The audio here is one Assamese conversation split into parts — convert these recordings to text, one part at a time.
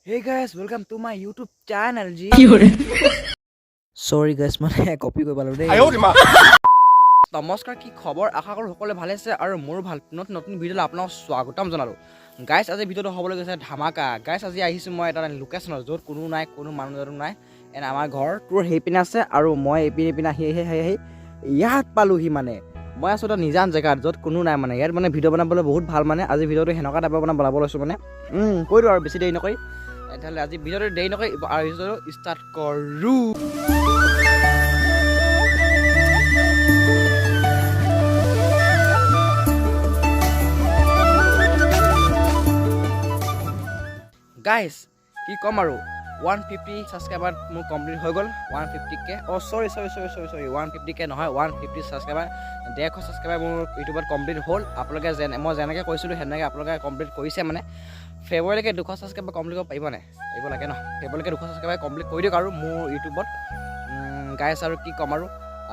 Hey guys, welcome to my YouTube channel G. Sorry guys, মানে কপি কৰিব পালোঁ দেই। নমস্কাৰ, কি খবৰ? আশা কৰোঁ সকলোৱে ভালে আছে আৰু মোৰো ভাল। নতুন নতুন ভিডিঅ'লৈ আপোনাক স্বাগতম জনালোঁ। গাইছ, আজি ভিডিঅ'টো হ'বলৈ গৈছে ধামাকা। গাইছ, আজি আহিছোঁ মই এটা লোকেশ্যনত য'ত কোনো নাই, কোনো মানুহ জানো নাই। এণ্ড আমাৰ ঘৰটোৰ সেইপিনে আছে আৰু মই এইপিনে এইপিনে আহি আহি আহি আহি ইয়াত পালোহি। মানে মই আছোঁ এটা নিজান জেগাত য'ত কোনো নাই। মানে ইয়াত মানে ভিডিঅ' বনাবলৈ বহুত ভাল। মানে আজি ভিডিঅ'টো সেনেকুৱা টাইপৰ মানে বনাব লৈছোঁ। মানে কৈ দিওঁ আৰু বেছি দেৰি নকৰি। তেতিয়াহ'লে আজি ভিডিঅ'টো দেৰি নকৰি আৰু ভিডিঅ'টো ষ্টাৰ্ট কৰোঁ। গাইছ, কি ক'ম আৰু, 150 ছাবস্ক্ৰাইবাৰ মোৰ কমপ্লিট হৈ গ'ল। 150 কে, অ' sorry, sorry, sorry, sorry, sorry, 150 K নহয়, 150 ছাবস্ক্ৰাইবাৰ, 150 ছাবস্ক্ৰাইবাৰ মোৰ ইউটিউবত কমপ্লিট হ'ল। আপোনালোকে যেনে মই যেনেকৈ কৈছিলোঁ, সেনেকৈ আপোনালোকে কমপ্লিট কৰিছে। মানে ফেব্ৰুৱাৰীলৈকে 200 ছাবস্ক্ৰাইবাৰ কমপ্লিট কৰিব পাৰিব নাই? পাৰিব লাগে ন? ফেব্ৰুৱাৰীলৈকে 200 ছাবস্ক্ৰাইবাৰ কমপ্লিট কৰি দিয়ক আৰু মোৰ ইউটিউবত। গাইছ, আৰু কি ক'ম আৰু,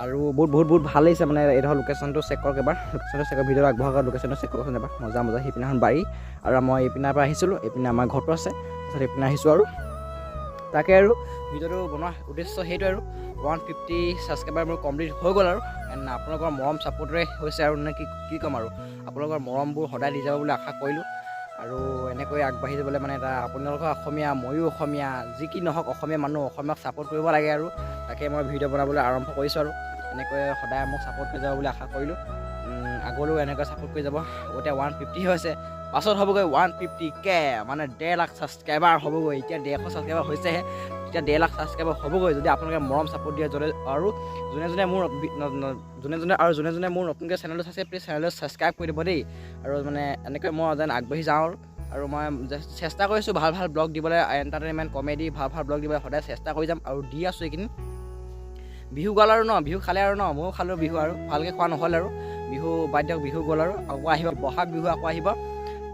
আৰু বহুত বহুত বহুত ভাল লাগিছে। মানে এইডোখৰ লোকেশ্যনটো চেক কৰক এবাৰ। লোকেশ্যনটো চেক কৰক, ভিডিঅ'টো আগবঢ়াওক। লোকেশ্যনটো চেক কৰকচোন এবাৰ। মজা মজা। সেইপিনাখন বাৰী আৰু মই এইপিনাৰ পৰা আহিছিলোঁ। এইপিনে আমাৰ ঘৰটো আছে, তাৰপিছত এইপিনে আহিছোঁ। আৰু তাকে আৰু ভিডিঅ'টো বনোৱা উদ্দেশ্য সেইটোৱে আৰু 150 ছাবস্ক্ৰাইবাৰ মোৰ কমপ্লিট হৈ গ'ল আৰু এণ্ড আপোনালোকৰ মৰম ছাপোৰ্টৰে হৈছে। আৰু মানে কি কি ক'ম আৰু, আপোনালোকৰ মৰমবোৰ সদায় দি যাব বুলি আশা কৰিলোঁ আৰু এনেকৈ আগবাঢ়ি যাবলৈ। মানে এটা আপোনালোকৰ অসমীয়া, ময়ো অসমীয়া, যি কি নহওক অসমীয়া মানুহ, অসমীয়াক ছাপোৰ্ট কৰিব লাগে। আৰু তাকে মই ভিডিঅ' বনাবলৈ আৰম্ভ কৰিছোঁ আৰু এনেকৈ সদায় মোক ছাপোৰ্ট কৰি যাব বুলি আশা কৰিলোঁ। আগলৈও এনেকৈ ছাপোৰ্ট কৰি যাব। এতিয়া 150 হৈছে, পাছত হ'বগৈ 150 কে, মানে 1.5 লাখ ছাবস্ক্ৰাইবাৰ হ'বগৈ। এতিয়া 150 ছাবস্ক্ৰাইবাৰ হৈছেহে, তেতিয়া 1.5 লাখ ছাবস্ক্ৰাইবাৰ হ'বগৈ যদি আপোনালোকে মৰম ছাপোৰ্ট দিয়ে। য'তে আৰু যোনে যোনে মোৰ যোনে যোনে আৰু যোনে যোনে মোৰ নতুনকৈ চেনেলটো চাইছে, প্লিজ চেনেলটো ছাবস্ক্ৰাইব কৰি দিব দেই। আৰু মানে এনেকৈ মই যেন আগবাঢ়ি যাওঁ আৰু মই চেষ্টা কৰিছোঁ ভাল ভাল ব্লগ দিবলৈ, এণ্টাৰটেইনমেণ্ট, কমেডি, ভাল ভাল ব্লগ দিবলৈ সদায় চেষ্টা কৰি যাম আৰু দি আছোঁ। এইকেইদিন বিহু গ'ল আৰু ন, বিহু খালে আৰু ন, ময়ো খালোঁ বিহু আৰু ভালকৈ খোৱা নহ'ল আৰু বিহু বাদ দিয়ক, বিহু গ'ল আৰু আকৌ আহিব বহাগ বিহু, আকৌ আহিব।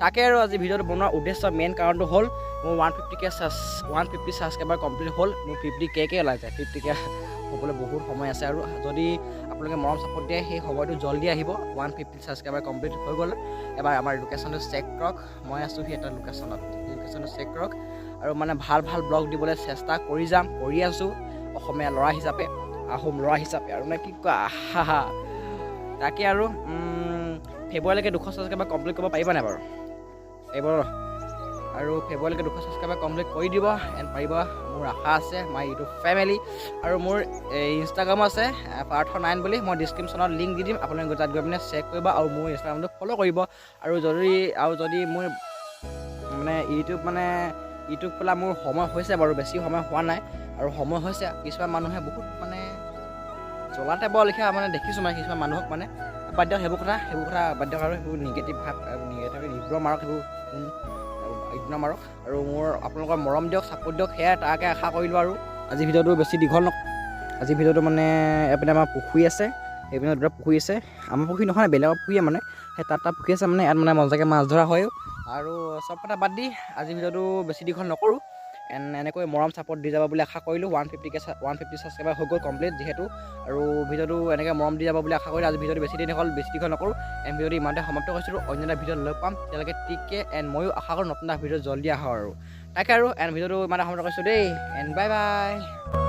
তাকে আৰু আজি ভিডিঅ'টো বনোৱাৰ উদ্দেশ্য, মেইন কাৰণটো হ'ল মোৰ 150 K 150 subscriber complete হ'ল। মোৰ 50 কে কে ওলাই যায়, 50 কে হ'বলৈ বহুত সময় আছে। আৰু যদি আপোনালোকে মৰম ছাপোৰ্ট দিয়ে, সেই সময়টো জল্দি আহিব। 150 ছাবস্ক্ৰাইবাৰ কমপ্লিট হৈ গ'ল। এবাৰ আমাৰ লোকেশ্যনটো চেক কৰক। মই আছোঁ সেই এটা লোকেশ্যনত। লোকেশ্যনটো চেক কৰক আৰু মানে ভাল ভাল ব্লগ দিবলৈ চেষ্টা কৰি যাম, কৰি আছোঁ, অসমীয়া ল'ৰা হিচাপে, আহোম ল'ৰা হিচাপে। আৰু মানে কি কোৱা, হা, তাকে আৰু ফেব্ৰুৱাৰীলৈকে 200 ছাবস্ক্ৰাইবাৰ কমপ্লিট কৰিব পাৰিবা নাই বাৰু? পাৰিব। আৰু ফেব্ৰুৱাৰীলৈকে 200 ছাবস্ক্ৰাইবাৰ কমপ্লিট কৰি দিব এণ্ড পাৰিব মোৰ আশা আছে। মাই ইউটিউব ফেমিলি আৰু মোৰ এই ইনষ্টাগ্ৰামো আছে পাৰ্থ 9 বুলি। মই ডিছক্ৰিপশ্যনত লিংক দি দিম, আপোনালোকে তাত গৈ পিনে চেক কৰিব আৰু মোৰ ইনষ্টাগ্ৰামটো ফ'ল' কৰিব। আৰু যদি মোৰ মানে ইউটিউব খোলা মোৰ সময় হৈছে বাৰু, বেছি সময় হোৱা নাই আৰু সময় হৈছে। কিছুমান মানুহে বহুত মানে জ্বলা টাইপৰ লিখা মানে দেখিছোঁ। মানে কিছুমান মানুহক মানে বাদ দিয়ক সেইবোৰ কথা বাদ দিয়ক আৰু সেইবোৰ নিগেটিভ ভাৱ, নিগেটিভ ইগনৰ মাৰক, সেইবোৰ ইগনৰ মাৰক। আৰু মোৰ আপোনালোকৰ মৰম দিয়ক, ছাপোৰ্ট দিয়ক, সেয়াই তাকে আশা কৰিলোঁ। আৰু আজি ভিডিঅ'টো বেছি দীঘল ন। আজি ভিডিঅ'টো মানে এইপিনে আমাৰ পুখুৰী আছে, এইপিনে দুটা পুখুৰী আছে। আমাৰ পুখুৰী নহয়, বেলেগৰ পুখুৰীয়ে। মানে সেই তাত তাত পুখুৰী আছে। মানে ইয়াত মানে মজাকৈ মাছ ধৰা হয়। আৰু চব কথা বাদ দি আজি ভিডিঅ'টো বেছি দীঘল নকৰোঁ। এণ্ড এনেকৈ মৰম ছাপোৰ্ট দি যাব বুলি আশা কৰিলোঁ। 150 K, 150 subscriber হৈ গ'ল কমপ্লিট যিহেতু, আৰু ভিডিঅ'টো এনেকৈ মৰম দি যাব বুলি আশা কৰিলোঁ। আজি ভিডিঅ'টো বেছি দিন হ'ল, বেছি দীঘল নকৰোঁ। এণ্ড ভিডিঅ'টো ইমানতে সমাপ্ত কৰিছিলোঁ। অন্য এটা ভিডিঅ'ত লগ পাম, তেতিয়ালৈকে টেক কেয়াৰ। এণ্ড ময়ো আশা কৰোঁ নতুন এটা ভিডিঅ' জল্দি আহোঁ। আৰু তাকে আৰু এণ্ড ভিডিঅ'টো ইমানতে সমাপ্ত কৰিছোঁ দেই। And bye bye.